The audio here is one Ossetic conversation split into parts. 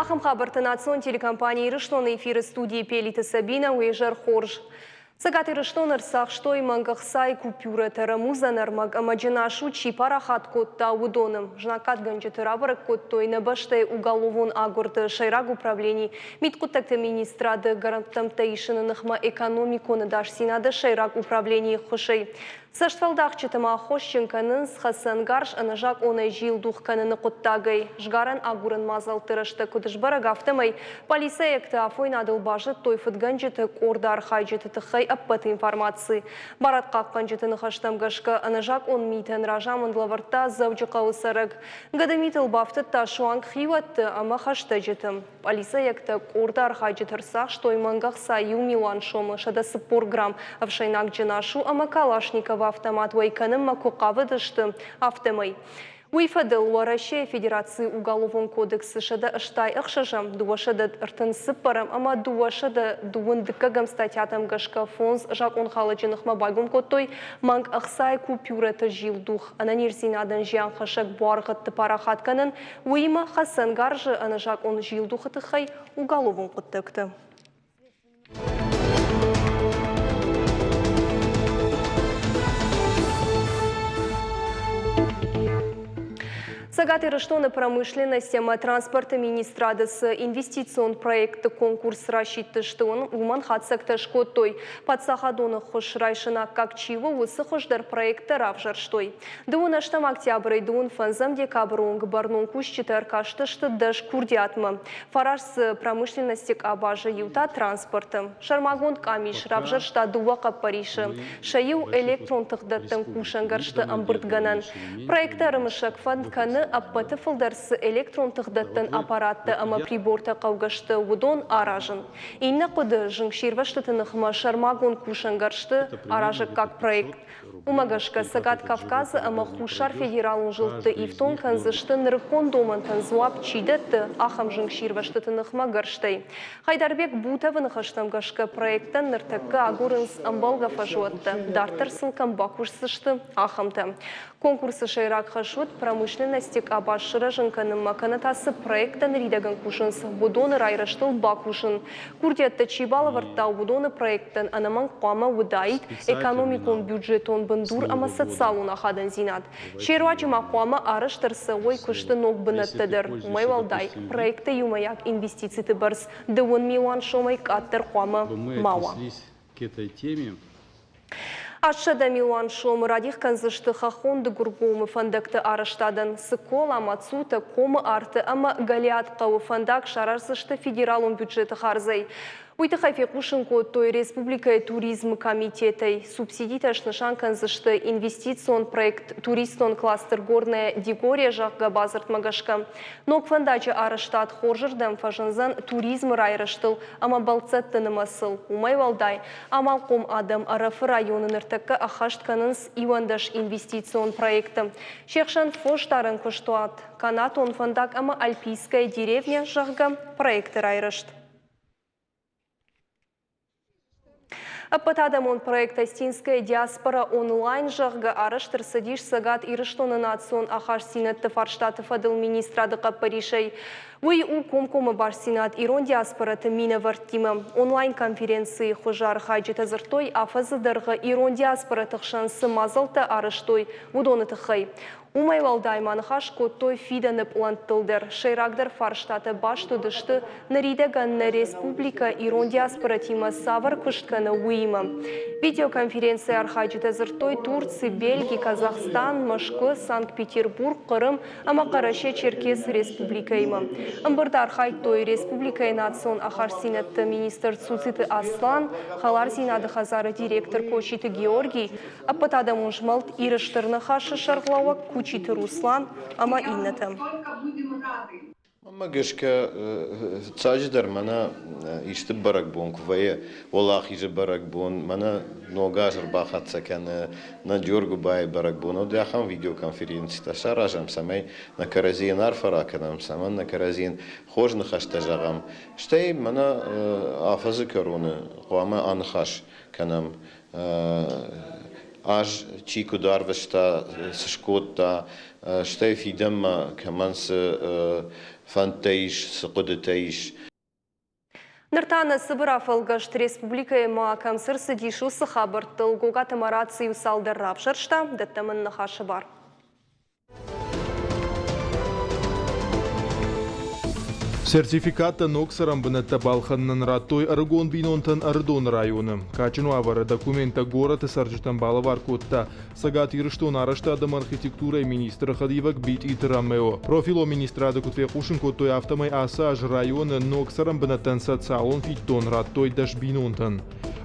Ахӕм хабӕрттӕ национ телекомпани Ирыстоны эфиры студийы Пелиты Сабинӕ уе зӕр хорз. Цӕгат Ирыстоны ӕрцахстой мӕнг ӕхцайы купюрӕтӕ, рӕмудзӕн ӕрмӕг ӕмӕ джынасу чи парахат кодта, уыдоны. Знаггадгӕнджыты рабӕрӕг кодтой нӕ бӕстӕйы уголовон агуырды сӕйраг управлени, мидхъуыддӕгты министрады гӕрӕнттӕмттӕ исыны ныхмӕ экономикон ӕдасдзинады сӕйраг управленийы ӕххуысӕй. Цӕстфӕлдахджыты ма аххосджын кӕнынц хӕцӕнгарз ӕнӕзакъонӕй зилдух кӕныны хъуыддагӕй. Сгарӕн-агурӕн мадзӕлтты рӕстӕг куыд сбӕрӕг, афтӕмӕй полицейӕгты афойнадыл базыдтой фыдгӕнджыты къорды архайджыты тыххӕй ӕппӕт информаци. Барадхъахъхъӕнджыты ныхӕстӕм гӕсгӕ, ӕнӕзакъон митӕн разамынд лӕвӕрдта Дзӕуджыхъӕуы цӕрӕг. Гӕдымитыл бафтыдта суанг хиуӕтты ӕмӕ хӕстӕджыты. Пъӕлицӕйӕгтӕ къорды архайджыты ӕрцахстой мӕнг ӕхца иу милуан сомы 140 грамм ӕфсӕйнаг джынасу ӕмӕ Калашниковы автомат уӕй кӕнынмӕ куы хъавыдысты, афтӕмӕй. Уый фӕдыл Уӕрӕсейы Федерацийы Уголовон кодексы 186-ӕм, 234-ӕм ӕмӕ 222-ӕм статьятӕм гӕсгӕ фондз закъонхалӕджы ныхмӕ байгом кодтой мӕнг ӕхцайы купюрӕты зилдух, ӕнӕниздзинадӕн зианхӕссӕг буаргъӕдты парахат кӕнын, Уыимӕ хӕцӕнгарзы ӕнӕзакъон зилдухы тыххӕй уголовон хъуыддӕгты. Цӕгат Ирыстоны промышленность ӕмӕ транспорты министрады цы инвестицион проектты конкурс расидтысты, уымӕн хатдзӕгтӕ скодтой. Паддзахадон ӕххуыс райсын аккаг чи у, уыцы хуыздӕр проекттӕ равзӕрстой. Дыууын ӕстӕм октябрӕй дыууын фӕндзӕм декабры онг бӕрнон кусджытӕ ӕркастысты дӕс курдиатмӕ. Фараст дзы промышленности къабазы, иу та транспорты. Сӕрмагонд къамис равзӕрста дыууӕ хъӕппӕрисы. Сӕ иу электрон тыхдӕттӕн кусӕнгӕрзты ӕмбырдгӕнӕн. Проекты ӕрымысӕг фӕнд кӕны, ӕппӕты фылдӕр цы электрон тыхдӕттӕн аппараттӕ ӕмӕ прибортӕ хъӕугӕ сты, уыдон аразын. Иннӕ хъуыды зынгсирвӕзтыты ныхмӕ сӕрмагонд кусӕнгӕрзты аразӕггаг проект. Уымӕ гӕсгӕ Цӕгат Кавказы ӕмӕ Хуссар федералон зылдты ифтонг кӕндзысты нырыккон домӕнтӕн дзуапп чи дӕтты, ахӕм зынгсирвӕзтыты ныхмӕ гӕрзтӕй. Хайдарбек Бутовы ныхӕстӕм гӕсгӕ проекттӕн ныртӕккӕ агурынц ӕмбӕлгӕ фӕзуӕттӕ, дарддӕр сыл кӕм бакусдзысты, ахӕмтӕ. Конкурсы сӕйраг хӕс уыд промышленности къабаз сырӕзын кӕнынмӕ кӕнӕ та цы проекттӕ ныридӕгӕн кусынц, уыдоны райрӕзтыл бакусын. Курдиӕттӕ чи балӕвӕрдта, уыдоны проекттӕн ӕнӕмӕнг хъуамӕ уыдаид экономикон бюджетон бындур ӕмӕ социалон ахадындзинад. Се руаджы ма хъуамӕ арӕзт ӕрцӕуой куысты ног бынӕттӕ дӕр. Уымӕй уӕлдай, проекты иумӕйаг инвестициты бӕрц дыууын милуан сомӕй къаддӕр хъуамӕ ма уа. 800 милуан сомы радих кӕндзысты хӕххон Дыгургомы фӕндӕгты арӕзтадӕн. Цыкола, Мацутӕ, Комы арты ӕмӕ Галиат хъӕуы фӕндаг сараздзысты федералон бюджеты хардзӕй. Уый тыххӕй фехъусын кодтой республикӕйы туризмы комитетӕй. Субсидитӕ снысан кӕндзысты инвестицион проект Туристон кластер Горная Дигория, зӕгъгӕ, бадзырдмӕ гӕсгӕ. Ног фӕндаджы арӕзтад хорзырдӕм фӕзындзӕн туризмы райрӕзтыл ӕмӕ бӕлццӕтты нымӕцыл. Уымӕй уӕлдай, Амалхъом адӕм Ӕрӕфы районы ныртӕккӕ ӕххӕст кӕнынц 11 инвестицион проекты. Се хсӕн фосдарӕн куыстуат, канатон фӕндаг ӕмӕ Альпийская деревня, зӕгъгӕ, проекты райрӕзт. Ӕппӕтадӕмон проект Остинская диаспора онлайн, зӕгъгӕ, арӕзт ӕрцыдис Цӕгат Ирыстоны национ ахастдзинӕдты фарстаты фӕдыл министрады хъӕппӕрисӕй. Уый у комкоммӕ бастдзинад ирон диаспораты минӕвӕрттимӕ. Онлайн-конференцийы хуызы архайджытӕ дзырдтой, афӕдзы дӕргъы ирон диаспораты хсӕн цы мадзӕлттӕ арӕзтой, уыдоны тыххӕй. Уымӕй уӕлдай ма ныхас кодтой фидӕны пълӕнттыл дӕр. Сӕйрагдӕр фарстатӕ баст уыдысты, ныридӕгӕн нӕ республикӕ ирон диаспоратимӕ цавӕр куыст кӕны, уыимӕ. Видеоконференцийы архайджытӕ дзырдтой Турци, Бельги, Казахстан, Мӕскуы, Санкт-Петербург, Хъырым ӕмӕ Хъӕрӕсе-Черкесы республикӕимӕ. Ӕмбырды архайдтой республикӕйы национ ахастдзинӕдты министр Цуциты Аслан, Хӕлардзинады хӕдзары директор Кочиты Георгий, ӕппӕтадӕмон змӕлд Иры Стыр Ныхасы сӕргълӕууӕг Кучиты Руслан ӕмӕ иннӕтӕ. Мӕнмӕ гӕсгӕ, фыццаджыдӕр мӕнӕ исты бӕрӕгбон куы вӕййы, Уӕлахизы бӕрӕгбон, мӕнӕ Ног аз ӕрбахӕццӕ кӕны, нӕ Джоргуыбайы бӕрӕгбон, уӕд ахӕм видеоконференцитӕ саразӕм, цӕмӕй нӕ кӕрӕдзийӕн арфӕ ракӕнӕм, цӕмӕн нӕ кӕрӕдзийӕн хорз ныхӕстӕ зӕгъӕм. Стӕй мӕнӕ афӕдзы кӕроны хъуамӕ аныхас кӕнӕм аз чи куыд арвыста, цы скодта, стӕй фидӕнмӕ кӕмӕн цы фӕндтӕ ис, цы хъуыдытӕ ис. Ныр та нӕ цыбыр афӕлгӕст республикӕйы ма кӕм цы рцыдис, уыцы хабӕрттыл Гогаты Марат цы иу цалдӕр равзӕрста, дӕттӕм ын ныхасы бар. Сертификаттӕ ног цӕрӕнбынӕттӕ балхӕнынӕн радтой ӕрыгон бинонтӕн Ӕрыдоны районы. Кадджын уавӕры документтӕ горӕты цӕрджытӕн балӕвар кодта Цӕгат Ирыстоны арӕзтад ӕмӕ архитектурӕйы министры хӕдивӕг Битъиты Ромео. Профилон министрады куыд фехъусын кодтой, афтӕмӕй ацы аз районы ног цӕрӕнбынӕттӕн социалон фиддон радтой 10 бинонтӕн.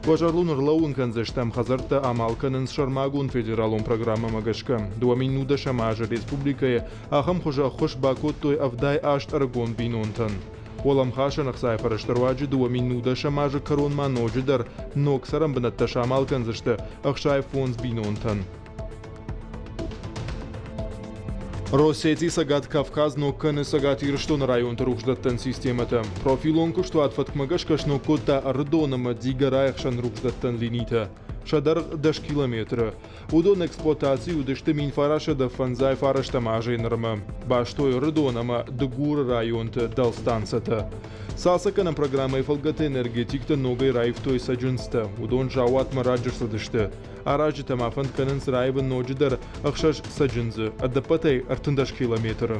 Уӕ зӕрдыл ӕрлӕууын кӕндзыстӕм, хӕдзӕрттӕ амал кӕнынц сӕрмагонд федералон программӕмӕ гӕсгӕ. 2010 азы республикӕйы ахӕм хуызы ӕххуыс бакодтой 78 ӕрыгон бинонтӕн. Уӕлӕмхасӕн ӕхцайы фӕрӕзты руаджы 2010 азы кӕронмӕ ноджыдӕр ног цӕрӕнбынӕттӕ самал кӕндзысты 65 бинонтӕн. Россети Цӕгат Кавказ ног кӕны Цӕгат Ирыстоны районты рухсдӕттӕн системӕтӕ. Профилон куыстуат фӕткмӕ гӕсгӕ сног кодта Ӕрыдон ӕмӕ Дигорайы хсӕн рухсдӕттӕн линитӕ. Сӕ дӕргъ 10 километры. Уыдон эксплуатацийы уыдысты 1959 азӕй нырмӕ. Бастой Ӕрыдон ӕмӕ Дыгуры районты дӕлстанцӕтӕ. Цалцӕггӕнӕн программӕйы фӕлгӕты энергетиктӕ ногӕй раивтой цӕджындзтӕ. Уыдон заууатмӕ раджы рцыдысты. Аразджытӕ ма фӕнд кӕнынц раивын ноджыдӕр ӕхсӕз цӕджындзы, ӕдӕппӕтӕй 13 километры.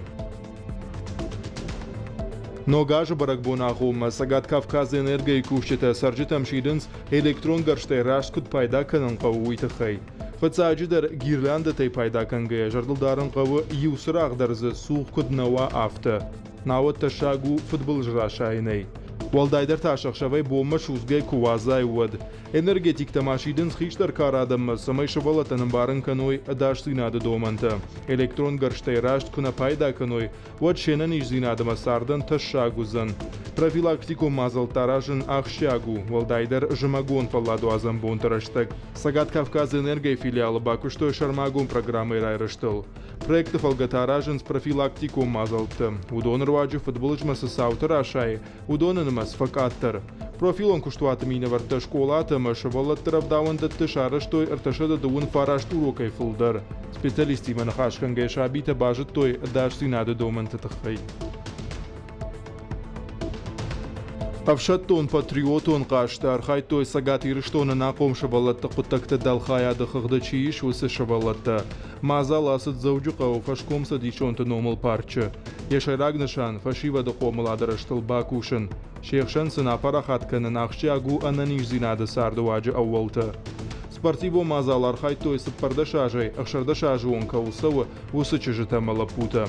Ног азы бӕрӕгбоны агъоммӕ Цӕгат Кавказы энергойы кусджытӕ цӕрджытӕм сидынц, электрон гӕрзтӕй раст куыд пайда кӕнын хъӕуы, уый тыххӕй. Фыццаджыдӕр, гирляндӕтӕй пайда кӕнгӕйӕ зӕрдыл дарын хъӕуы, иу цырагъ дӕр дзы цух куыд нӕ уа, афтӕ. Науӕд тӕссаг у фыдбылыз расайынӕй. Уӕлдайдӕр та ӕхсӕвӕй бонмӕ судзгӕ куы уадзай, уӕд. Энергетиктӕ ма сидынц хистӕр кары адӕммӕ, цӕмӕй сывӕллӕттӕн ӕмбарын кӕной ӕдасдзинады домӕнтӕ. Электрон гӕрзтӕй раст куы нӕ пайда кӕной, уӕд се нӕниздзинад ӕмӕ цардӕн тӕссаг уыдзӕн. Профилактикон мадзӕлттӕ аразын ахсджиаг у, уӕлдайдӕр зымӕгон фӕлладуадзӕн бонты рӕстӕг. Цӕгат Кавказы энергойы филиалы бакуыстой сӕрмагонд программӕйы райрӕзтыл. Проекты фӕлгӕты аразынц профилактикон мадзӕлттӕ. Уыдоны руаджы фыдбылызмӕ цы цаутӕ расайы, уыдоны нымӕц фӕкъаддӕр. Профилон куыстуаты минӕвӕрттӕ скъолаты ӕмӕ сывӕллӕтты рӕвдауӕндӕтты сарӕзтой 339 урокӕй фылдӕр. Специалисттимӕ ныхасгӕнгӕйӕ сабитӕ базыдтой ӕдасдзинады домӕнты тыххӕй. Ӕфсӕддон-патриотон хъазты архайдтой Цӕгат Ирыстоны ӕнахъом сывӕллӕтты хъуыддӕгты дӕлхайады хыгъды чи ис, уыцы сывӕллӕттӕ. Мадзал ацыд Дзӕуджыхъӕуы фӕскомцӕдисонты номыл парчы. Йӕ сӕйраг нысан – фӕсивӕды хъомылады рӕзтыл бакусын. Се хсӕн сын апарахат кӕнын ахсджиаг у ӕнӕниздзинады цардыуаджы ӕууӕлтӕ. Спортивон мадзал архайдтой 14 азӕй 16 азы онг кӕуыл цӕуы, уыцы чызджытӕ ӕмӕ лӕппутӕ.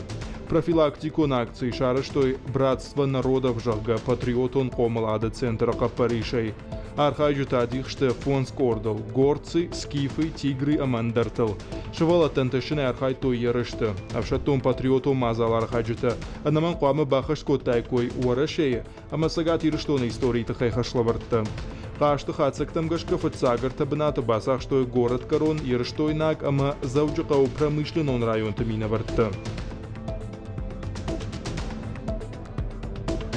Профилактикон акци сарӕзтой «Братство народов», зӕгъгӕ, патриотон хъомылады центры хъӕппӕрисӕй. Архайджытӕ адих сты фондз къордыл – горцы, скифы, тигры ӕмӕ ӕндӕртыл. Сывӕллӕттӕ ӕнтыстджынӕй архайдтой ерысты. Ӕфсӕддон-патриотон мадзалы архайджытӕ ӕнӕмӕнг хъуамӕ баххӕст кодтаиккой Уӕрӕсейы ӕмӕ Цӕгат Ирыстоны историйы тыххӕй хӕслӕвӕрдтӕ. Хъазты хатдзӕгтӕм гӕсгӕ фыццаг ӕртӕ бынаты бацахстой горӕтгӕрон, Ирыстойнаг ӕмӕ Дзӕуджыхъӕуы промышленнон районты минӕвӕрттӕ.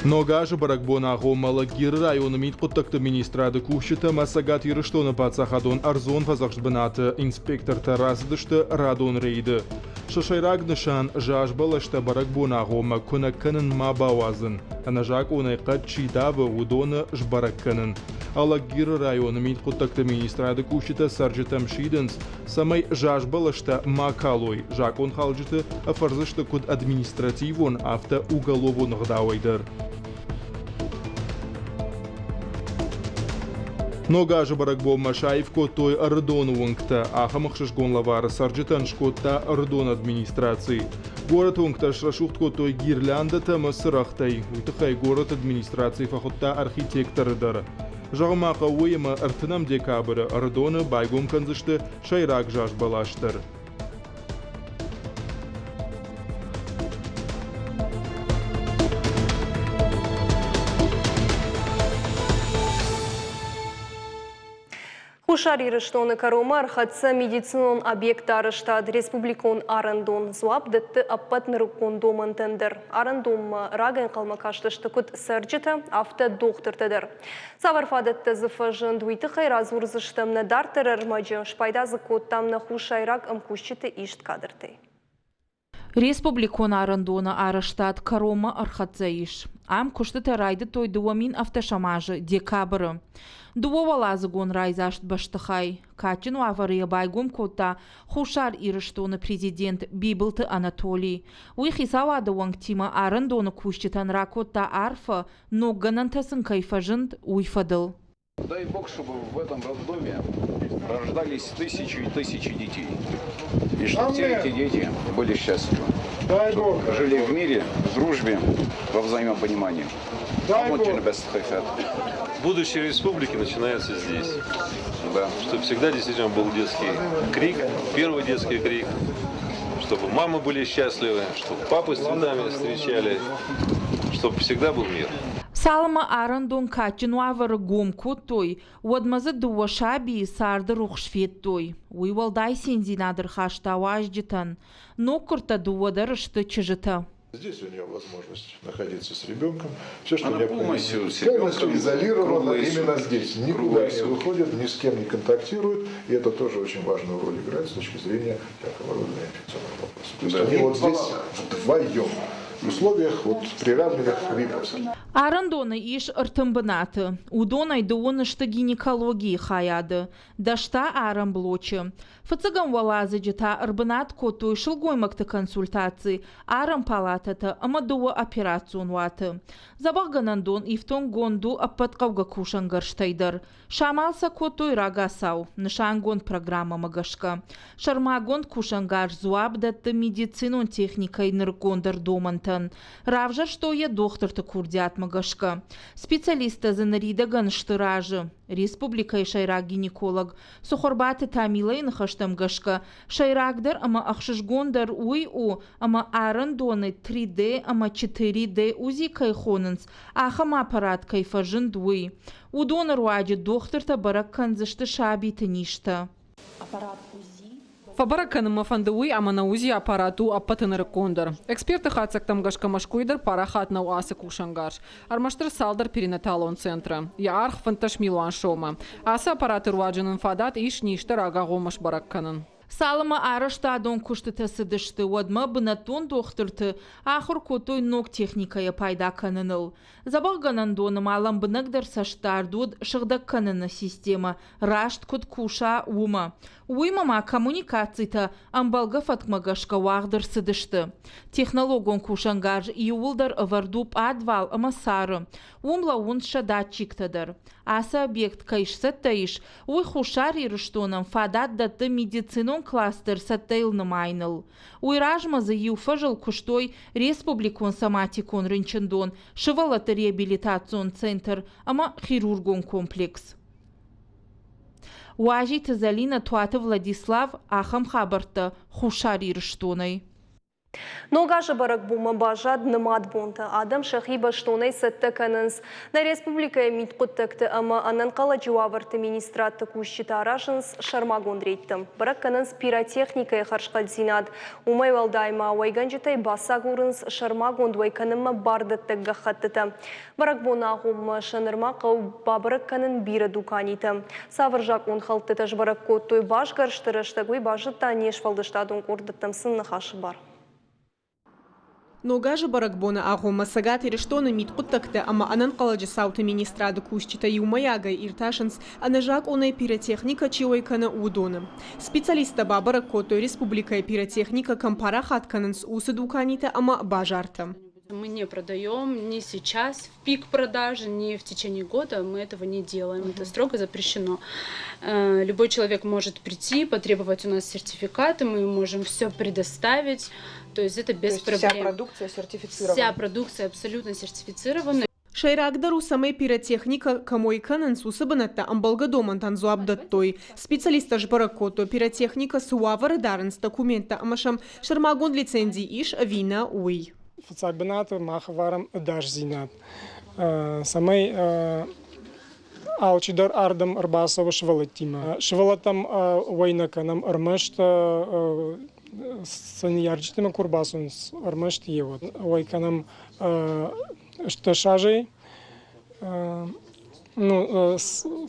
Ног азы бӕрӕгбон агъоммӕ Лагеры районы мидхъуыддӕгты министрады кусджытӕ ӕмӕ Цӕгат Ирыстоны паддзахадон ӕрдзон фӕдзӕхст бынаты инспектортӕ рацыдысты радон рейды. Сӕ сӕйраг нысан заз бӕлӕстӕ бӕрӕгбон агъоммӕ куынӕг кӕнын ма бауадзын, ӕнӕзакъонӕй хъӕд чи давы, уыдоны сбӕрӕг кӕнын. Алагиры районы мидхъуыддӕгты министрады кусджытӕ цӕрджытӕм сидынц, цӕмӕй заз бӕлӕстӕ ма калой, закъонхалджыты ӕфӕрдзысты куыд административон, афтӕ уголовон ӕгъдауӕй дӕр. Ног азы бӕрӕгбонмӕ саив кодтой Ӕрыдоны уынгтӕ. Ахӕм ӕхсызгон лӕвары цӕрджытӕн скодта Ӕрыдоны администраци. Горӕты уынгтӕ срӕсугъд кодтой гирляндӕтӕ ӕмӕ цырӕгътӕй. Уый тыххӕй горӕты администраци фӕхуыдта архитекторы дӕр. Зӕгъын ма хъӕуы, ӕмӕ 30 декабры Ӕрыдоны байгом кӕндзысты сӕйраг зазбӕлас дӕр. Хуссар Ирыстоны кӕронмӕ ӕрхӕццӕ медицинон объекты арӕзтад республикон арӕндон дзуапп дӕтты ӕппӕт нырыккон домӕнтӕн дӕр. Арӕндонмӕ рагӕнхъӕлмӕ кастысты куыд цӕрджытӕ, афтӕ дохтыртӕ дӕр. Цавӕр фадӕттӕ дзы фӕзынд, уый тыххӕй радзурдзыстӕм нӕ дарддӕры ӕрмӕджы, спайда дзы кодтам нӕ хуссайраг ӕмкусджыты ист кадртӕй. Республикон арӕндоны арӕзтад кӕронмӕ ӕрхӕццӕ ис. Ам куыстытӕ райдыдтой 2017 азы декабры. Дыууӕуӕладзыгон райдзаст бӕстыхай кадджын уавӕры йӕ байгом кодта Хуссар Ирыстоны президент Бибылты Анатолий. Уый хицауады уӕнгтимӕ арӕндоны кусджытӕн ракодта арфӕ, ног гӕнӕнтӕ сын кӕй фӕзынд, уый фӕдыл. Дай Бог, чтобы в этом роддоме рождались тысячи и тысячи детей. И чтобы все эти дети были счастливы. Дай Бог. Жили в мире, в дружбе, во взаимопонимании. Дай Бог. Будущее республики начинается здесь. Да. Чтобы всегда действительно был детский крик, первый детский крик, чтобы мамы были счастливы, чтобы папы с цветами встречали, чтобы всегда был мир. Цалынмӕ арӕндон кадджын уавӕры гом кодтой, уӕдмӕ дзы дыууӕ сабийы царды рухс федтой. Уый уӕлдай циндзинад ӕрхаста уазджытӕн. Ноггуырдтӕ дыууӕ дӕр сты чызджытӕ. Здесь у нее возможность находиться с ребенком. Все, что Она необходимо. полностью с ребенком, полностью изолирована круглые именно сутки. здесь. Никуда Круглые не сутки. выходит, ни с кем не контактирует. И это тоже очень важную роль играет с точки зрения всякого рода инфекционных вопросов. То есть Да. они вот здесь вдвоем. В условиях вот приравненных к виповским. Арӕндоны ис ӕртын бынаты. Уыдонӕй дыууын сты гинекологийы хайады, дӕс та арӕн блочы. Фыццӕгӕм уӕладзыджы та ӕрбынат кодтой сылгоймӕгты консультаци, арӕн палатӕтӕ ӕмӕ дыууӕ операцион уаты. Дзӕбӕхгӕнӕндон ифтонггонд у ӕппӕт хъӕугӕ кусӕнгӕрзтӕй дӕр. Самал сӕ кодтой рагацау, нысангонд программӕмӕ гӕсгӕ. Сӕрмагонд кусӕнгарз дзуапп дӕтты медицинон техникӕйы нырыккондӕр домӕнтӕн. Равзӕрстой йӕ дохтырты курдиатмӕ гӕсгӕ. Специалисттӕ дзы ныридӕгӕн сты разы. Республикӕйы сӕйраг гинеколог Цухуырбаты Тамилӕйы ныхӕстӕм гӕсгӕ, сӕйрагдӕр ӕмӕ ӕхсызгондӕр уый у, ӕмӕ арӕндоны 3D ӕмӕ 4D УЗИ кӕй хонынц, ахӕм аппарат кӕй фӕзынд, уый. Уыдоны руаджы дохтыртӕ бӕрӕг кӕндзысты сабиты низтӕ. Фӕбӕрӕг кӕнын мӕ фӕнды уый, ӕмӕ нӕ УЗИ аппарат у ӕппӕты нырыккондӕр. Эксперты хатдзӕгтӕм гӕсгӕ Мӕскуыйы дӕр парахат нӕу ацы кусӕнгарз. Ӕрмӕстдӕр цалдӕр перинаталон центры. Йӕ аргъ 15 милуан сомы. Ацы аппараты руаджы нын фадат ис низтӕ рагагъоммӕ сбӕрӕг кӕнын. Цалынмӕ арӕзтадон куыстытӕ цыдысты, уӕдмӕ бынӕттон дохтырты ахуыр кодтой ног техникӕйӕ пайда кӕныныл. Дзӕбӕхгӕнӕндоны ма лӕмбынӕгдӕр цӕстдард уыд сыгъдӕг кӕныны системӕ раст куыд куса, уымӕ. Уыимӕ ма коммуникацитӕ ӕмбӕлгӕ фӕткмӕ гӕсгӕ уагъд ӕрцыдысты. Технологон кусӕнгарз иууылдӕр ӕвӕрд у пъадвал ӕмӕ цары. Уым лӕууынц сӕ датчиктӕ дӕр. Ацы объект кӕй сцӕттӕ ис, уый Хуссар Ирыстонӕн фадат дӕтты медицинон кластер цӕттӕйыл нымайыныл. Уый размӕ дзы иу фӕзыл куыстой республикон соматикон рынчындон, сывӕллӕтты реабилитацион центр ӕмӕ хирургон комплекс. Уазиты Зӕлинӕ, Туаты Владислав, ахӕм хабӕрттӕ Хуссар Ирыстонӕй. Ног азы бӕрӕгбонмӕ баззад нымад бонтӕ. Адӕм сӕхи бӕстонӕй цӕттӕ кӕнынц. Нӕ республикӕйы мидхъуыддӕгты ӕмӕ ӕнӕнхъӕлӕджы уавӕрты министрадты кусджытӕ аразынц сӕрмагонд рейдтӕ. Бӕрӕг кӕнынц пиротехникӕйы хӕрзхъӕддзинад. Уымӕй уӕлдай ма уӕйгӕнджытӕй бацагурынц сӕрмагонд уӕй кӕнынмӕ бардӕттӕг гӕххӕттытӕ. Бӕрӕгбоны агъоммӕ сӕ нырма хъӕуы бабӕрӕг кӕнын бирӕ дуканитӕ. Цавӕр закъонхӕлдтытӕ сбӕрӕг кодтой басгӕрсты рӕстӕг, уый базыдта не сфӕлдыстадон къордтӕм сын ныхасы бар. Ног азы бӕрӕгбоны агъоммӕ Цӕгат Ирыстоны мидхъуыддӕгтӕ ӕмӕ ӕнӕнхъӕлӕджы цауты министрады кусджытӕ иумӕйагӕй иртасынц, ӕнӕзакъонӕй пиротехникӕ чи уӕй кӕны, уыдоны. Специалисттӕ бабӕрӕг кодтой республикӕйы пиротехникӕ кӕм парахат кӕнынц, уыцы дуканитӕ ӕмӕ базартӕ. Мы не продаем ни сейчас в пик продажи, ни в течение года мы этого не делаем. Это строго запрещено. Любой человек может прийти, потребовать у нас сертификаты, мы можем все предоставить. То есть это без То есть проблем. Вся продукция сертифицирована? Вся продукция абсолютно сертифицирована. Сӕйрагдӕр у, цӕмӕй пиротехникӕ кӕм уӕй кӕнынц, уыцы бынӕттӕ ӕмбӕлгӕ домӕнтӕн дзуапп дӕттой. Специалисттӕ сбӕрӕг кодтой, пиротехникӕ цы уавӕры дарынц документтӕ ӕмӕ сӕм сӕрмагонд лицензи ис ӕви нӕ, уый. Фыццаг бынаты мах ӕвӕрӕм ӕдасдзинад, цӕмӕй алчидӕр ардӕм ӕрбацӕуы сывӕллӕттимӕ. Сывӕллӕттӕм уӕй нӕ кӕнӕм, ӕрмӕст сӕ ныййарджытимӕ куы ӕрбацӕуынц, ӕрмӕст еуӕд. Уӕй кӕнӕм 16 азӕй. Ну,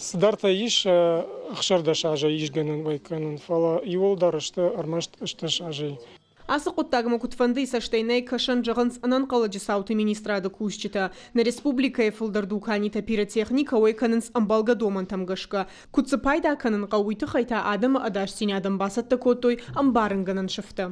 цыдӕртӕ ис 16 азӕй ис гӕнӕн уӕй кӕнын, фӕлӕ иууылдӕр сты ӕрмӕст 16 азӕй. Ацы хъуыддагмӕ куыдфӕндыйы цӕстӕй нӕй кӕсӕн, зӕгъынц ӕнӕнхъӕлӕджы цауты министрады кусджытӕ. Нӕ республикӕйы фылдӕр дуканитӕ пиротехникӕ уӕй кӕнынц ӕмбӕлгӕ домӕнтӕм гӕсгӕ. Куыд дзы пайда кӕнын хъӕуы, уый тыххӕй та адӕмы ӕдасдзинадӕн бацӕттӕ кодтой ӕмбарынгӕнӕн сыфтӕ.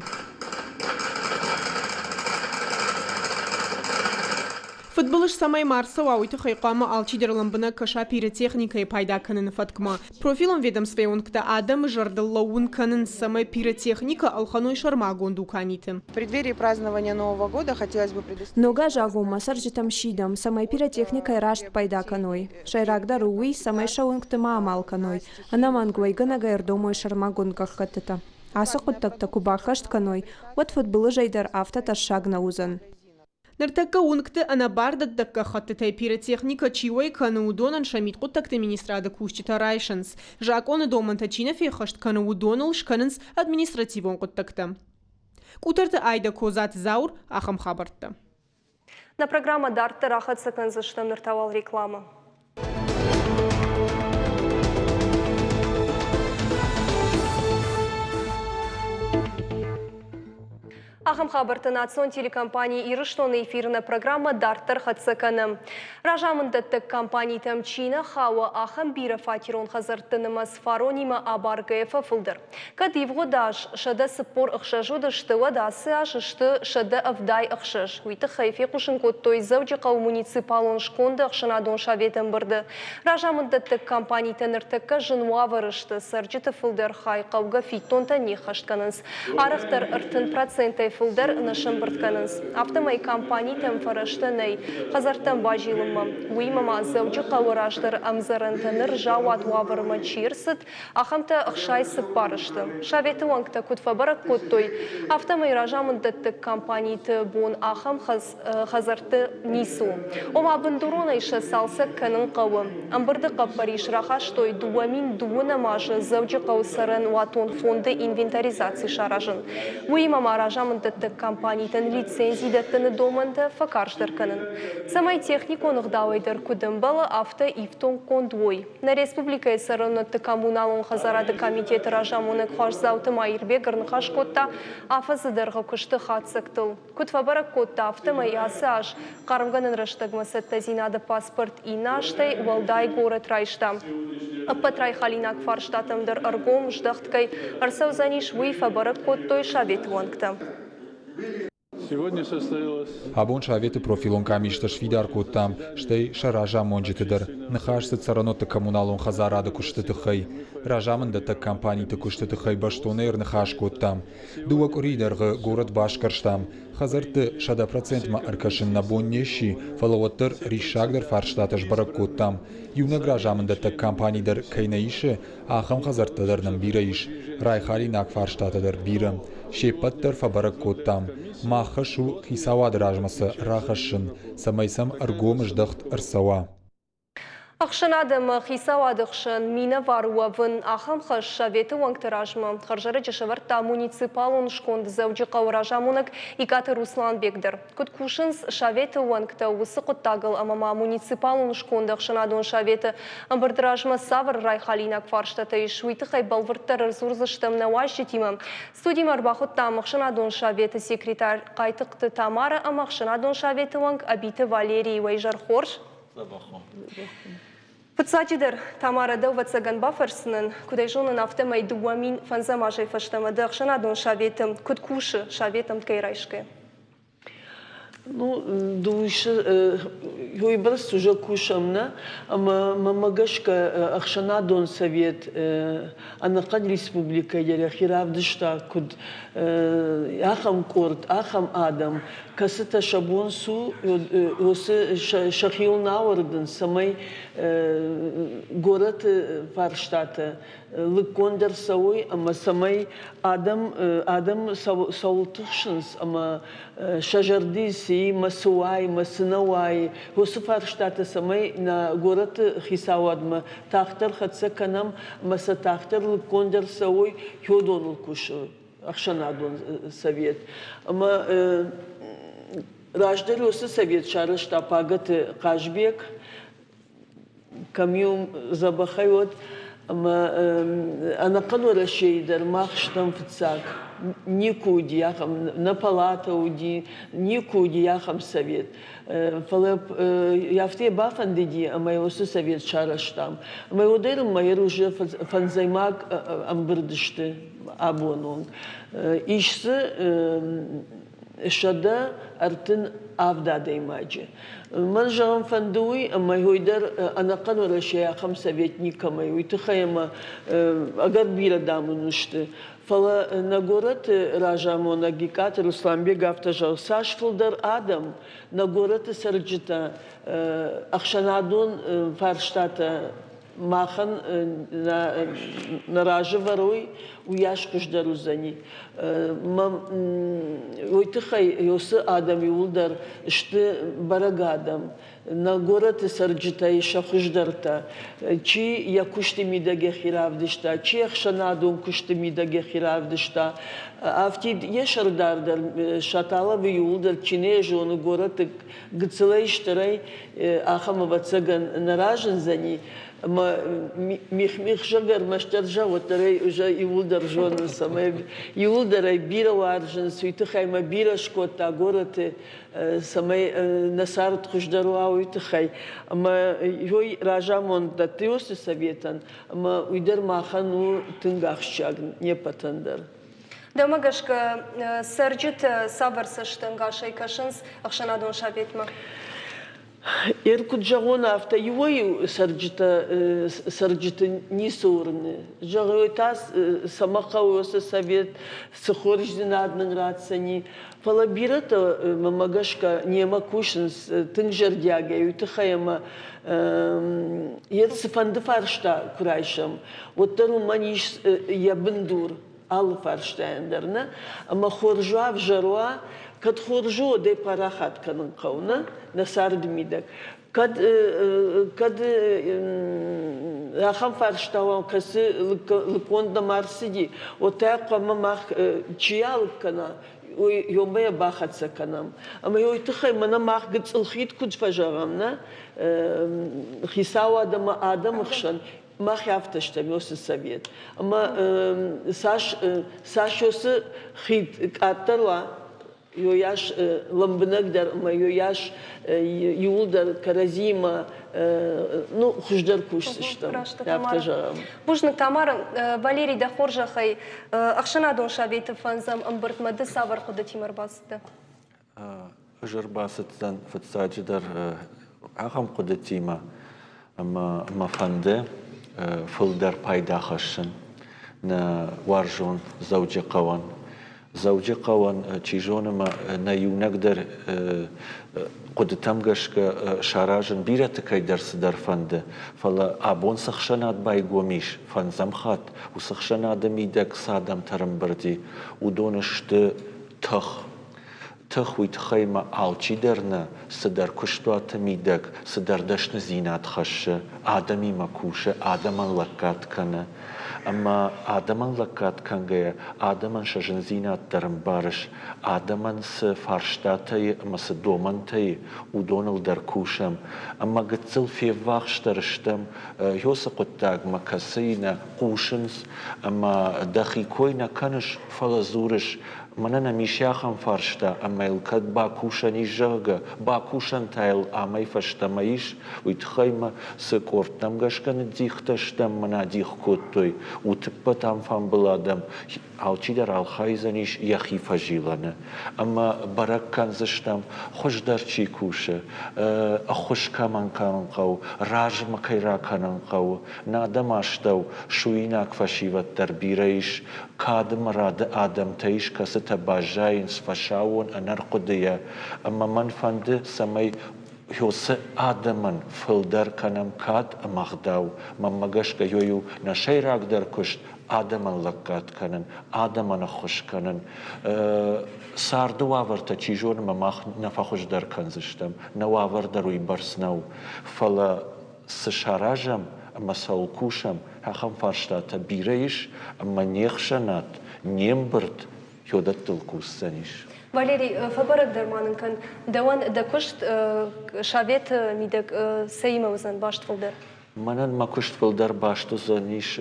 Фыдбылыз цӕмӕй ма рцӕуа, уый тыххӕй хъуамӕ алчидӕр лӕмбынӕг кӕса пиротехникӕйы пайда кӕныны фӕткмӕ. Профилон ведомствӕйы уӕнгтӕ адӕмы зӕрдыл лӕууын кӕнынц, цӕмӕй пиротехникӕ ӕлхӕной сӕрмагонд дуканиты. В преддверии празднования Нового года хотелось бы предоставить... Ног азы агъоммӕ цӕрджытӕм сидӕм, цӕмӕй пиротехникӕйы раст пайда кӕной. Сӕйрагдӕр у уый, цӕмӕй сӕ уынгты ма амал кӕной, ӕнӕмӕнг уӕйгӕнӕгӕй ӕрдомой сӕрмагонд гӕххӕттытӕ. Ацы хъуыддӕгтӕ куы баххӕст кӕной, уӕд фыдбылызӕй дӕр афтӕ тӕссаг нӕ уыдзӕн. Ныртӕккӕ уынгты ӕнӕбардӕттӕг гӕххӕттытӕй пиротехникӕ чи уӕй кӕны, уыдонӕн сӕ мидхъуыддӕгты министрады кусджытӕ райсынц. Закъоны домӕнтӕ чи нӕ феххӕст кӕны, уыдоныл скӕнынц административон хъуыддӕгтӕ. Къутӕрты Айдӕ, Козаты Заур, ахӕм хабӕрттӕ. Нӕ программӕ дарддӕр ахӕццӕ кӕндзыстӕм, ныр та уал рекламӕ. Ахӕм хабӕрттӕ национ телекомпани Ирыстоны эфиры нӕ программӕ дарддӕр хӕццӕ кӕны. Разамынддӕттӕг компанитӕм чи нӕ хауы, ахӕм бирӕфатерон хӕдзӕртты нымӕц фаронимӕ абаргӕйӕ фӕфылдӕр. Кӕд ивгъуыд аз 146 уыдысты, уӕд ацы аз сты 176. Уый тыххӕй фехъусын кодтой Дзӕуджыхъӕуы муниципалон сконды ӕхсӕнадон советы ӕмбырды. Разамынддӕттӕг компанитӕ ныртӕккӕ зын уавӕры сты, цӕрджыты фылдӕр хай хъӕугӕ фиддонтӕ не ххӕст кӕнынц. Арӕхдӕр 30 процентӕй фылдӕр нӕ сӕмбырд кӕнынц. Афтӕмӕй компанитӕм фӕрӕзтӕ нӕй хӕдзӕрттӕм базилынмӕ. Уыимӕ ма Дзӕуджыхъӕуы раздӕры ӕмдзӕрӕнтӕ ныр заууат уавӕрмӕ чи рцыд, ахӕмтӕ 64 сты. Советы уӕнгтӕ куыд фӕбӕрӕг кодтой, афтӕмӕй разамынддӕттӕг компаниты бон ахӕм хӕдзӕртты ницы у. Ома бындуронӕй сӕ цалцӕг кӕнын хъӕуы. Ӕмбырды хъӕппӕрис рахастой 2012 азы Дзӕуджыхъӕуы цӕрӕнуатон фонды инвентаризаци саразын. Уыимӕ ма разамынддӕттӕг компанитӕн лицензи дӕттыны домӕнтӕ фӕкарздӕр кӕнын. Цӕмӕй техникон ӕгъдауӕй дӕр куыд ӕмбӕлы, афтӕ ифтонггонд уой. Нӕ республикӕйы цӕрӕнуӕтты коммуналон хӕдзарады комитеты разамонӕг Хуасдзауты Маирбег ӕрныхас кодта афӕдзы дӕргъы куысты хатдзӕгтыл. Куыд фӕбӕрӕг кодта, афтӕмӕй ацы аз хъармгӕнӕн рӕстӕгмӕ цӕттӕдзинады паспорт иннӕ азтӕй уӕлдай горӕт райста. Ӕппӕт райхалинаг фарстатӕм дӕр ӕргом здӕхт кӕй ӕрцӕудзӕнис, уый фӕбӕрӕг кодтой советы уӕнгтӕ. Абон Советы профилон къамистӕ сфидар кодтам, стӕй сӕ разамонджыты дӕр. Ныхас цыд цӕрӕнуӕтты коммуналон хӕдзарады куысты тыххӕй. Разамынддӕттӕг компаниты куысты тыххӕй бӕстонӕй ӕрныхас кодтам. Дыууӕ къуырийы дӕргъы горӕт басгӕрстам. Хӕдзӕртты 100 процентмӕ ӕркӕсын нӕ бон не сси, фӕлӕ уӕддӕр риссагдӕр фарстатӕ сбӕрӕг кодтам. Иунӕг разамынддӕттӕг компани дӕр кӕй нӕ исы, ахӕм хӕдзӕрттӕ дӕр нӕм бирӕ ис, райхалинаг фарстатӕ дӕр бирӕ. Се ппӕт дӕр фӕбӕрӕг кодтам. Мах хӕс у хицауады размӕ сӕ рахӕссын, цӕмӕй сӕм ӕргом здӕхт ӕрцӕуа. Ӕхсӕнад ӕмӕ хицауады хсӕн минӕвар уӕвын ахӕм хӕс Советы уӕнгты размӕ хӕрзӕрӕджы сӕвӕрдта муниципалон сконд Дзӕуджыхъӕуы разамонӕг Икъаты Русланбег дӕр. Куыд кусынц Советы уӕнгтӕ уыцы хъуыддагыл ӕмӕ ма муниципалон сконды ӕхсӕнадон советы ӕмбырды размӕ цавӕр райхалинаг фарстатӕ ис, уый тыххӕй бӕлвырддӕр ӕрдзурдзыстӕм нӕ уазджытимӕ. Студимӕ ӕрбахуыдтам ӕхсӕнадон советы секретарь Хъайтыхъты Тамара ӕмӕ ӕхсӕнадон советы уӕнг Ӕбиты Валерийы. Уӕ изӕр хорз! Фыццаджыдӕр, Тамара, дӕу ӕвӕццӕгӕн бафӕрсдзынӕн, куыд ӕй зонын, афтӕмӕй 2005 азӕй фӕстӕмӕ ды ӕхсӕнадон советы куыд кусы, совет ӕмткӕй райсгӕ? Ну, уыйбӕрц уже кусӕм нӕ, ӕмӕ мӕмӕ гӕсгӕ ӕхсӕнадон совет ӕнӕхъӕн республикӕйы дӕр йӕхи равдыста куыд ахӕм къорд, ахӕм адӕм, кӕцытӕ сӕ бон цы у, уыцы сӕхиуыл нӕ ауӕрдынц, цӕмӕй горӕты фарстатӕ лыггонд ӕрцӕуой ӕмӕ цӕмӕй адӕм адӕм цӕуыл тыхсынц ӕмӕ сӕ зӕрды цы и мӕ цы уай, мӕ цы нӕ уай, уыцы фарстатӕ цӕмӕй нӕ горӕты хицауадмӕ тагъддӕр хӕццӕ кӕнӕм ӕмӕ сӕ тагъддӕр лыггонд ӕрцӕуой, уыдоныл кусы ӕхсӕнадон совет. Ӕмӕ раздӕр уыцы совет сарӕзта Пагӕты Хъазбег, кӕм-иу дзӕбӕхӕй уӕд, ӕмӕ ӕнӕхъӕн Уӕрӕсейы дӕр мах стӕм фыццаг. Никуы уыди ахӕм, нӕ палатӕ уыди, никуы уыди ахӕм совет. Фӕлӕ афтӕ бафӕндыди, ӕмӕ уыцы совет сарӕзтам. Ӕмӕ уӕдӕй мӕйы уже фӕндзӕймаг ӕмбырд сты абон онг. Ис дзы 137 адӕймаджы. Мӕн зӕгъын фӕнды уый, ӕмӕ уый дӕр ӕнӕхъӕн Уӕрӕсейы ахӕм совет никӕмӕй, уый тыххӕй ӕмӕ ӕгӕр бирӕ дам ын сты. Фӕлӕ нӕ горӕты разамонӕг Гикъаты Русланбег афтӕ зӕгъы, цас фылдӕр адӕм, нӕ горӕты цӕрджытӕ ӕхсӕнадон фарстатӕ махӕн нӕ разы вӕрой, уыйас хуыздӕр уыдзӕни. Уый тыххӕй уыцы адӕм иууылдӕр сты бӕрӕг адӕм. Нӕ горӕты цӕрджытӕй сӕ хуыздӕртӕ. Чи йӕ куысты мидӕг йӕхи равдыста, чи ӕхсӕнадон куысты мидӕг йӕхи равдыста. Афтид йӕ сӕрдар дӕр Шаталовы иууылдӕр чи нӕ зоны горӕты гыццылӕй стырӕй, ахӕм ӕвӕццӕгӕн нӕ разындзӕни. Ӕмӕ мих-мих зӕгъгӕ ӕрмӕстдӕр зӕгъ, уӕддӕр ӕй уже иууылдӕр зонынц ӕмӕ иууылдӕр ӕй бирӕ уарзынц, уый тыххӕй мӕ бирӕ скодта горӕты, цӕмӕй нӕ цард хуыздӕр уа, уый тыххӕй. Ӕмӕ уый разамонд дӕтты уыцы советӕн, ӕмӕ уый дӕр махӕн у тынг ахсджиаг не ппӕтӕн дӕр. Дӕумӕ гӕсгӕ, цӕрджытӕ цавӕр цӕстӕнгасӕй кӕсынц ӕхсӕнадон советмӕ? Ир куыд зӕгъон, афтӕ иуӕй-иу цӕрджытӕ цӕрджыты ницы уырны. Зӕгъой та, цӕмӕ хъӕуы уыцы совет, цы хорздзинад нын ратдзӕни. Фӕлӕ бирӕтӕ, мӕнмӕ гӕсгӕ, немӕ кусынц тынг зӕрдиагӕй, уый тыххӕй ӕмӕ йе цыфӕнды фарста куы райсӕм, уӕддӕр уымӕн ис йӕ бындур. Алы фарстайӕн дӕр нӕ. Ӕмӕ хорз уа, ӕвзӕр уа, кӕд хорз у, уӕд ӕй парахат кӕнын хъӕуы нӕ, нӕ царды мидӕг. Кӕд, кӕд ахӕм фарста уа, кӕцы лыкгонд нӕма ӕрцыди, уӕд та хъуамӕ мах чи алыг кӕна, уый ёмӕ йӕ бахӕццӕ кӕнӕм. Ӕмӕ уый тыххӕй мӕнӕ мах гыццыл хид куыд фӕзӕгъӕм, нӕ, хицауад ӕмӕ адӕмы хсӕн мах афтӕ стӕм уыцы совет. Ӕмӕ цас, цас уыцы хид къаддӕр уа, йойас лӕмбынӕгдӕр ӕмӕ йойас иууылдӕр кӕрӕдзиимӕ ну, хуыздӕр кусдзыстӕм, афтӕ зӕгъӕм. Бузныг, Тамара. Валерий, дӕ хорзӕхӕй, ӕхсӕнадон советы фӕндзӕм ӕмбырдмӕ ды цавӕр хъуыдытимӕ ӕрбацыдтӕ? Ӕз ӕрбацыдтӕн фыццаджыдӕр ахӕм хъуыдытимӕ, ӕмӕ мӕ фӕнды фылдӕр пайда хӕссын нӕ уарзон Дзӕуджыхъӕуӕн. Дзӕуджыхъӕуӕн, чи зоны, мӕ нӕ иунӕг дӕр хъуыдытӕм гӕсгӕ саразын бирӕты кӕйдӕр цыдӕр фӕнды, фӕлӕ абон цы хсӕнад байгом ис фӕндзӕм хатт, уыцы хсӕнады мидӕг цы адӕмтӕ ӕрӕмбырд и, уыдон сты тых. Тых уый тыххӕй ма алчидӕр нӕ цыдӕр куыстуаты мидӕг цыдӕр дӕсныдзинад хӕссы, адӕмимӕ кусы, адӕмӕн лӕггад кӕны. Ӕмӕ адӕмӕн лӕггад кӕнгӕйӕ адӕмӕн сӕ зындзинад дӕр ӕмбарыс, адӕмӕн цы фарстатӕ и ӕмӕ цы домӕнтӕ и, уыдоныл дӕр кусӕм. Ӕмӕ гыццыл феввахсдӕр стӕм уыцы хъуыддагмӕ, кӕцыйы нӕ хъусынц ӕмӕ дӕхи кой нӕ кӕныс, фӕлӕ дзурыс, Мӕнӕ нӕм ис ахӕм фарста, ӕмӕ йыл кӕд бакусӕн ис, зӕгъгӕ, бакусӕн та йыл амӕй фӕстӕмӕ ис, уый тыххӕй мӕ цы къордтӕм гӕсгӕ ныддихтӕ стӕм, мӕн адих кодтой, утыппӕт амфамбыл адӕм, алчидӕр архайдзӕнис йӕхи фӕзилӕны. Ӕмӕ бӕрӕг кӕндзыстӕм, хуыздӕр чи кусы, ӕххуыс кӕмӕн кӕнын хъӕуы, размӕ кӕй ракӕнын хъӕуы. Нӕ адӕм астӕу суинаг фӕсивӕд дӕр бирӕ ис, Кады мӕ рады адӕмтӕ ис, кӕцытӕ баззайынц фӕсаууон ӕнӕрхъуыдыйӕ, ӕмӕ мӕн фӕнды, цӕмӕй уыцы адӕмӕн фылдӕр кӕнӕм кад ӕмӕ ӕгъдау. Мӕнмӕ гӕсгӕ, ёй у нӕ сӕйрагдӕр куыст адӕмӕн лӕггад кӕнын, адӕмӕн ӕххуыс кӕнын. Царды уавӕртӕ, чи зоны, мӕ мах нӕ фӕхуыздӕр кӕндзыстӕм, нӕ уавӕр дӕр уыйбӕрц нӕу, фӕлӕ цы саразӕм ӕмӕ цӕуыл кусӕм, ахӕм фарстатӕ бирӕ ис ӕмӕ не хсӕнад, не мбырд уыдӕттыл кусдзӕнис. Валерий, фӕбӕрӕгдӕр ма нын кӕн, дӕуӕн дӕ куыст советы мидӕг цӕимӕ уыдзӕн баст фылдӕр? Мӕнӕн мӕ куыст фылдӕр баст уыдзӕнис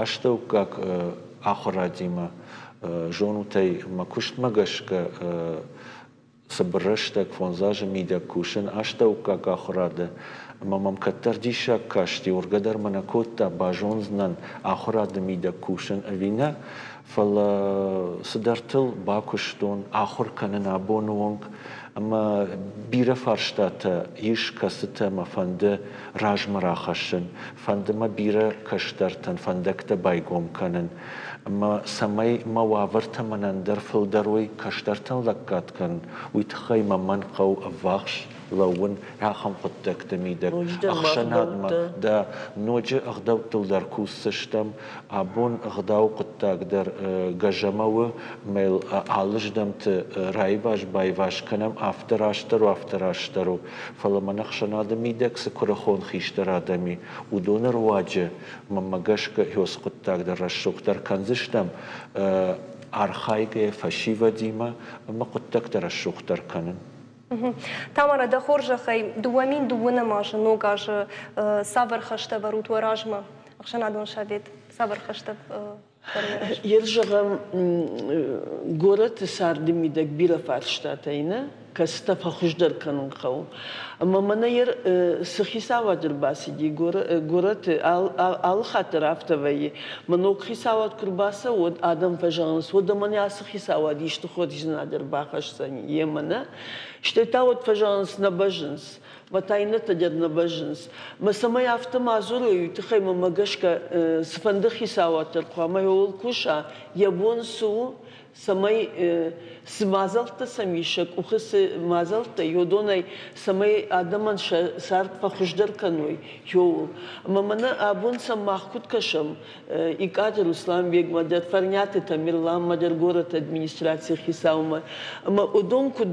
астӕуккаг ахуырадимӕ. Зонут ӕй, мӕ куыстмӕ гӕсгӕ цыбыр рӕстӕг фондз азы мидӕг кусын астӕуккаг ахуырады, ӕмӕ мӕм кӕддӕр диссаг касти, уыргӕ дӕр мӕ нӕ кодта, базондзынӕн ахуырады мидӕг кусын ӕви нӕ, фӕлӕ цыдӕртыл бакуыстон, ахуыр кӕнын абоны онг, ӕмӕ бирӕ фарстатӕ ис, кӕцытӕ мӕ фӕнды размӕ рахӕссын, фӕнды мӕ бирӕ кӕстӕртӕн фӕндӕгтӕ байгом кӕнын, ӕмӕ цӕмӕй мӕ уавӕртӕ мӕнӕн дӕр фылдӕр уой кӕстӕртӕн лӕггад кӕнын, уый тыххӕй мӕ мӕн хъӕуы ӕввахс лӕууын ахӕм хъуыддӕгты мидӕг, ӕхсӕнадмӕ дӕ ноджы ӕгъдӕуттыл дӕр кусдзыстӕм. Абон ӕгъдауы хъуыддаг дӕр гӕзӕмӕ у, ӕмӕ йыл алы здӕмты раиваз-баиваз кӕнӕм, афтӕ растдӕр у, афтӕ растдӕр у. Фӕлӕ мӕн ӕхсӕнады мидӕг цы куырыхон хистӕр адӕм и, уыдоны руаджы мӕнмӕ гӕсгӕ уыцы хъуыддаг дӕр рӕсугъддӕр кӕндзыстӕм, архайгӕйӕ фӕсивӕдимӕ ӕмӕ хъуыддӕгтӕ рӕсугъддӕр кӕнын. Тамара, дӕ хорзӕхӕй, 2002 азы ног азы цавӕр хӕстӕ ӕвӕрут уӕ размӕ? Ӕхсӕнадон совет цавӕр хӕстӕ? Ер зӕгъӕм, горӕты царды мидӕг бирӕ фарстатӕ и, нӕ? Кӕцытӕ фӕхуыздӕр кӕнын хъӕуы. Ӕмӕ мӕнӕ ер цы хицауад ӕрбацыди горӕты, алы хатт дӕр афтӕ вӕййы. Мӕ ног хицауад куы рбацӕуы, уӕд адӕм фӕзӕгъынц, уӕдӕ мӕнӕ ацы хицауад исты хорздзинад ӕрбахӕсдзӕни йемӕ, нӕ? Стӕй та уӕд фӕзӕгъынц, нӕ бӕззынц. Мӕ та иннӕтӕ дӕр нӕ бӕззынц. Мӕ цӕмӕй афтӕ ма дзурой, уый тыххӕй мӕмӕ гӕсгӕ цыфӕнды хицауад дӕр хъуамӕ ууыл куса, йӕ бон цы у, цӕмӕй цы мадзӕлттӕ сӕм ис, сӕ къухы цы мадзӕлттӕ и, уыдонӕй цӕмӕй адӕмӕн сӕ цард фӕхуыздӕр кӕной, ууыл. Ӕмӕ мӕнӕ абон сӕм мах куыд кӕсӕм, Икъаты Русланбегмӕ дӕр, Фӕрниаты Тамерланмӕ дӕр, горӕты администрацийы хицаумӕ. Ӕмӕ уыдон куыд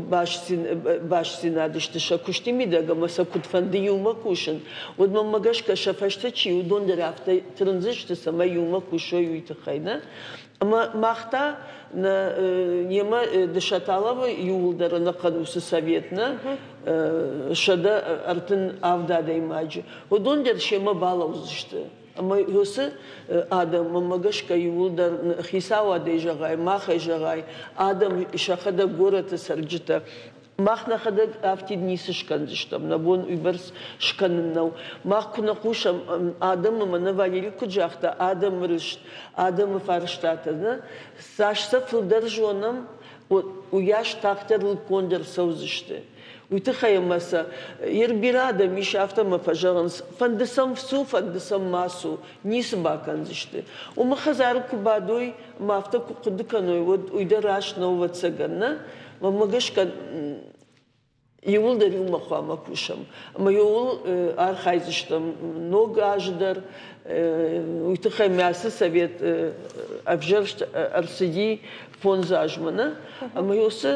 бастдзинад сты сӕ куысты мидӕг ӕмӕ сӕ куыд фӕнды иумӕ кусын, уӕд мӕнмӕ гӕсгӕ сӕ фӕстӕ чи, уыдон дӕр афтӕ тырндзысты, цӕмӕй иумӕ кусой, уый тыххӕй, нӕ? Ӕмӕ мах та нӕ немӕ Дышаталовы иууылдӕр ӕнӕхъӕн уыцы совет нӕ 137 адӕймаджы, уыдон дӕр семӕ балӕудзысты. Ӕмӕ уыцы адӕммӕ гӕсгӕ иууылдӕр хицауадӕй зӕгъай, махӕй зӕгъай, адӕм сӕхӕдӕг горӕты цӕрджытӕ мах нӕхӕдӕг афтид ницы скӕндзыстӕм, нӕ бон уыйбӕрц скӕнын нӕу. Мах куы нӕ хъусӕм адӕмы, мӕнӕ Валерий куыд загъта, адӕмы рыст, адӕмы фарстатӕ, нӕ, цас сӕ фылдӕр зонӕм, уыйас тагъддӕр лыггонд ӕрцӕудзысты. Уый тыххӕй ӕмӕ сӕ Ир бирӕ адӕм ис, афтӕ мӕ фӕзӕгъынц, фӕнды сӕм цу, фӕнды сӕм ма цу, ницы бакӕндзысты. Уымы хӕдзары куы бадой ӕмӕ афтӕ куы хъуыды кӕной, уӕд уый дӕр раст нӕу, ӕвӕццӕгӕн, нӕ? Мӕнмӕ гӕсгӕ иууылдӕр иумӕ хъуамӕ кусӕм. Ӕмӕ иууыл архайдзыстӕм ног азы дӕр. Уый тыххӕй мӕ ацы совет ӕвзӕрст ӕрцыди фондз азмӕ, нӕ? Ӕмӕ уыцы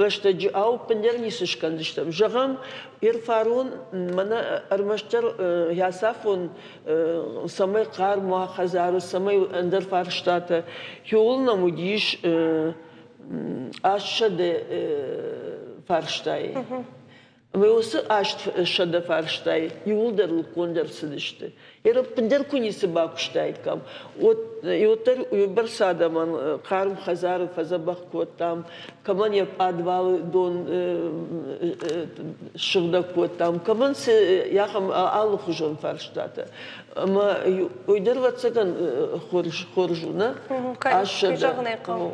рӕстӕджы ау ӕппындӕр ницы скӕндзыстӕм. Зӕгъӕм, Ирфарон мӕнӕ ӕрмӕстдӕр йӕ цӕмӕй хъарм уа хӕдзары, цӕмӕй ӕндӕр фарстатӕ. Иуыл нӕм уыдис 800 фарстайы. Ӕмӕ уыцы 800 фарстайы иууылдӕр лыггонд ӕрцыдысты. Ӕппындӕр куы ницы бакуыстаиккам, уӕддӕр уыйбӕрц адӕмӕн хъарм хӕдзары фӕдзӕбӕх кодтам, кӕмӕн йӕ пъадвалы дон ссыгъдӕг кодтам, кӕмӕн цы ахӕм алыхуызон фарстатӕ. Ӕмӕ уый дӕр, ӕвӕццӕгӕн, хорз у, нӕ? Кӕй зӕгъын ӕй хъӕуы.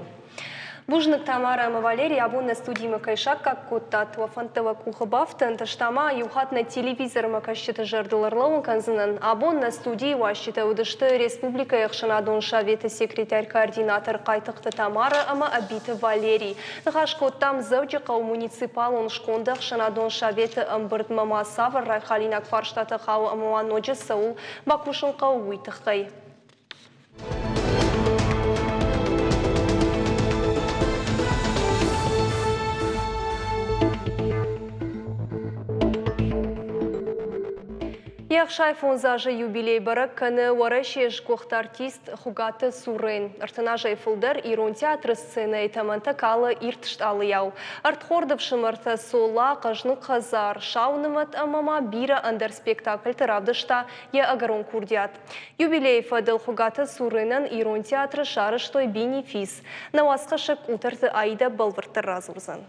Бузныг, Тамара ӕмӕ Валерий, абон нӕ студимӕ кӕй саккаг кодтат, уӕ фӕндтӕ уӕ къухы бафтӕнт, ӕз та ма иу хатт нӕ телевизормӕ кӕсджыты зӕрдыл ӕрлӕууын кӕндзынӕн. Абон нӕ студийы уазджытӕ уыдысты республикӕйы ӕхсӕнадон советы секретарь-координатор Хъайтыхъты Тамара ӕмӕ Ӕбиты Валерий. Ныхас кодтам Дзӕуджыхъӕуы муниципалон сконды ӕхсӕнадон советы ӕмбырдмӕ ма цавӕр райхалинаг фарстатӕ хауы ӕмӕ ма ноджы цӕуыл бакусын хъӕуы, уый тыххӕй. Йе 65 азы юбилей бӕрӕг кӕны Уӕрӕсейы сгуыхт артист Хуыгаты Сурен. 30 азӕй фылдӕр ирон театры сценӕйы тӕмӕнтӕ калы ирд стъалыйау. Ӕрдхорд ӕфсымӕртӕ Цола, Хъӕзныг хӕдзар, Сау нымӕт ӕмӕ ма бирӕ ӕндӕр спектакльты равдыста йӕ ӕгӕрон курдиат. Юбилейы фӕдыл Хуыгаты Суренӕн ирон театры сарӕзтой бенефис. Нӕ уацхӕссӕг Къутӕрты Аидӕ бӕлвырддӕр радзурдзӕн.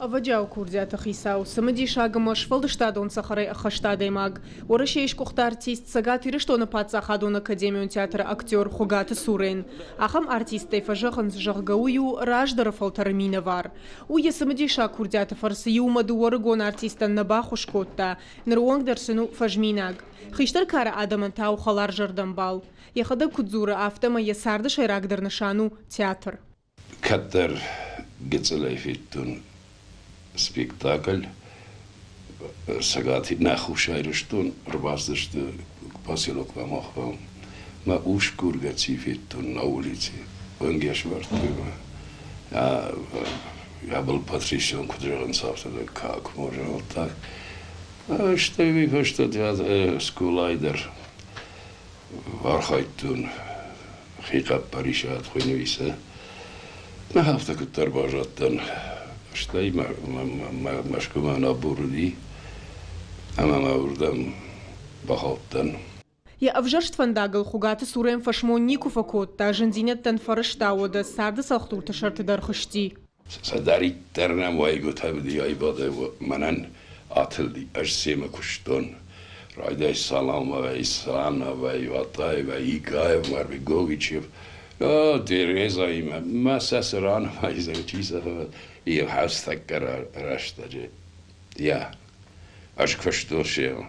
Ӕвӕджиауы курдиаты хицау, цымыдисаг ӕмӕ сфӕлдыстадон цӕхӕрӕй ӕххӕст адӕймаг, Уӕрӕсейы сгуыхт артист, Цӕгат Ирыстоны паддзахадон академион театры актер Хуыгаты Сурен. Ахӕм артисттӕй фӕзӕгъынц, зӕгъгӕ, уый у раздӕры фӕлтӕры минӕвар. Уый йӕ цымыдисаг курдиаты фӕрцы иумӕ дыууӕ ӕрыгон артистӕн нӕ баххуыс кодта, ныры онг дӕр сын у фӕзминаг. Хистӕр кары адӕмӕн та у хӕларзӕрдӕ ӕмбал. Йӕхӕдӕг куыд дзуры, афтӕмӕй йӕ царды сӕйрагдӕр нысан у театр. Кӕддӕр гыццылӕй федтон спектакль Цӕгат нӕ Хуссар Ирыстон ӕрбацыдысты поселокмӕ махмӕ. Мӕ усгургӕ ци федтон на улице, ӕнгӕс вӕрдтой мӕ. Я был потрясен, куыд зӕгъынц, афтӕ как можно вот так. Стӕй уый фӕстӕ скъолайы дӕр архайдтон хихъӕппӕрисад хуыйны Нӕ афтӕ куыддӕр баззадтӕн, стӕй Мӕскуымӕ набор уыди, ӕмӕ ма уырдӕм бахаудтӕн. Йӕ ӕвзӕрст фӕндагыл Хуыгаты Сурен фӕсмон никуы фӕкодта, зындзинӕдтӕн фӕрӕзта, уӕдӕ царды цӕлхдурты сӕрты дӕр хызти. Цыдӕриддӕр нӕм уӕйгуытӕ уыди аивадӕй мӕнӕн атылди, ӕз семӕ куыстон. Райдай Саламовӕ, Исановӕ, Иватаева, Игаев, Марбеговичев, Терезаимӕ, мӕ сӕ цы ранымайдзӕн, чи сӕ йе хӕстӕггӕ рӕстӕджы. Йа, ӕз куыстон семӕ.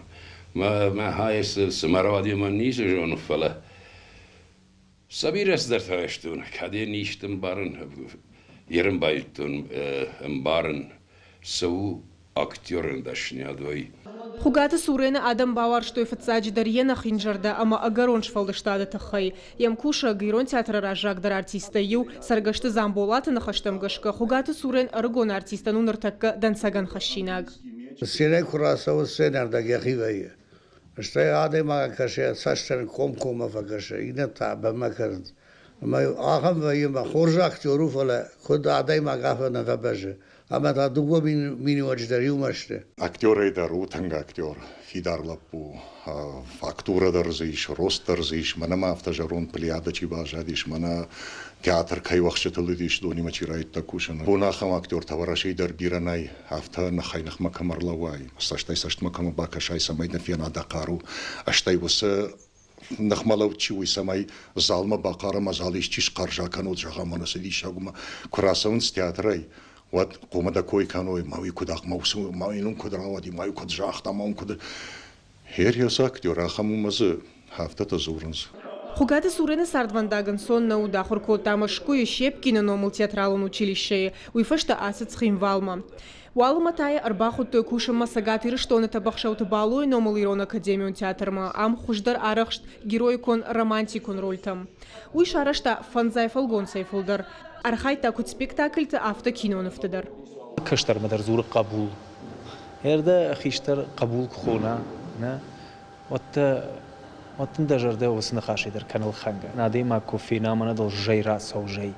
Мӕ хай цы мӕ радиомӕ ницы зоны, фӕлӕ Сӕ бирӕ цыдӕртӕ райстон, кӕд ӕй исты ӕмбарын, ерын байдыдтон ӕмбарын, цы у актеры дӕсныйад, уый. Хуыгаты Сурены адӕм бауарзтой фыццаджыдӕр йе нӕхинзӕрдӕ ӕмӕ ӕгӕрон сфӕлдыстады тыххӕй. Йе мкусӕг, ирон театры раззагдӕр артисттӕй иу, Цӕргӕсты Дзамболаты ныхӕстӕм гӕсгӕ, Хуыгаты Сурен ӕрыгон артистӕн у ныртӕккӕ дӕнцӕгӕн хӕссинаг. Сценӕ куы рацӕуы, сценӕ ӕрдӕг йӕхи вӕййы. Стӕй адӕймагӕн кӕсы йӕ цӕстӕн комкоммӕ фӕкӕсы, иннӕтӕ бынмӕ кӕнынц. Ӕмӕ ахӕм вӕййы, ӕмӕ хорз актер у, фӕлӕ куыд адӕймаг афтӕ нӕ фӕбӕззы. Ӕмӕ та дыууӕ миниуӕджы дӕр иумӕ сты. Актерӕй дӕр у тынг актер, фидар лӕппу. Фактурӕ дӕр дзы ис, рост дӕр дзы ис. Мӕнӕ ма афтӕ зӕронд плеяда чи баззадис, мӕнӕ театр кӕй уӕхсчытыл уыдис, донимӕ чи райдыдта кусын. Бон ахӕм актертӕ Уӕрӕсейы дӕр бирӕ нӕй. Афтӕ ныхӕй-ныхмӕ кӕм ӕрлӕууай, цӕстӕй-цӕстмӕ кӕм бакӕсай, цӕмӕй дын фена дӕ хъару, стӕй уыцы ныхмӕлӕуд чи у, цӕмӕй залмӕ бахъара ӕмӕ залы исчи схъӕрза кӕнод, зӕгъӕм, мӕнӕ цы диссаг у, куы рацӕуынц театрӕй, уӕд хъуамӕ дӕ кой кӕной, ма уый куыд ма уыцы ма йын куыд рауади, ма уый куыд загъта, ма уым куыд. Херьяс актер ахӕм у ӕмӕ дзы афтӕтӕ дзурынц. Хуыгаты Сурены цардвӕндаг ӕнцон нӕ уыд, ахуыр кодта Мӕскуыйы Щепкины номыл театралон училищейы, уый фӕстӕ ацыд Цхинвалмӕ. Уалынмӕ та йӕ ӕрбахуыдтой кусынмӕ Цӕгат Ирыстоны Тӕбӕхсӕуты Балойы номыл Ирон академион театрмӕ, ам хуыздӕр арӕхст героикон романтикон рольтӕм. Уый сарӕзта фӕндзай фӕлгонцӕй фылдӕр. Архайдта куыд спектакльты, афтӕ кинонывты дӕр. Кӕстӕрмӕ дӕр дзуры хъӕбул. Ӕрдӕ хистӕр хъӕбул куы хона, нӕ, уӕдта уӕд дын дӕ зӕрдӕ уыцы ныхасӕй дӕр кӕны лхӕнгӕ. Адӕймаг куы фена, мӕнӕ дыл зӕй рацӕуы, зӕй,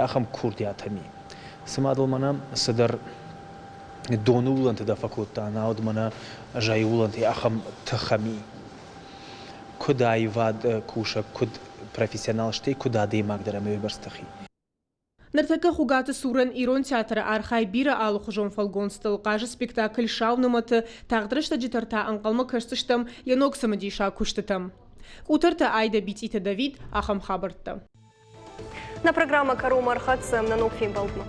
ахӕм курдиат ӕм и. Цыма дыл мӕнӕ цыдӕр доны улӕнтӕ дӕ фӕкодта, науӕд мӕнӕ зӕйы улӕнтӕ ахӕм тых ӕм и. Куыд аивад кусӕг, куыд профессионал, стӕй куыд адӕймаг дӕр ӕмӕ уыйбӕрц тых и. Ныртӕккӕ Хуыгаты Сурен ирон театры архайы бирӕ алыхуызон фӕлгонцтыл, хъазы спектакль «Сау нымӕты», тагъд рӕстӕджы дӕр та ӕнхъӕлмӕ кӕсдзыстӕм йӕ ног цымыдисаг куыстытӕм. Къутӕрты Айдӕ Бицъиты Давид, ахӕм хабӕрттӕ. Нӕ программӕ кӕронмӕ ӕрхӕццӕ нӕ ног фембӕлдмӕ.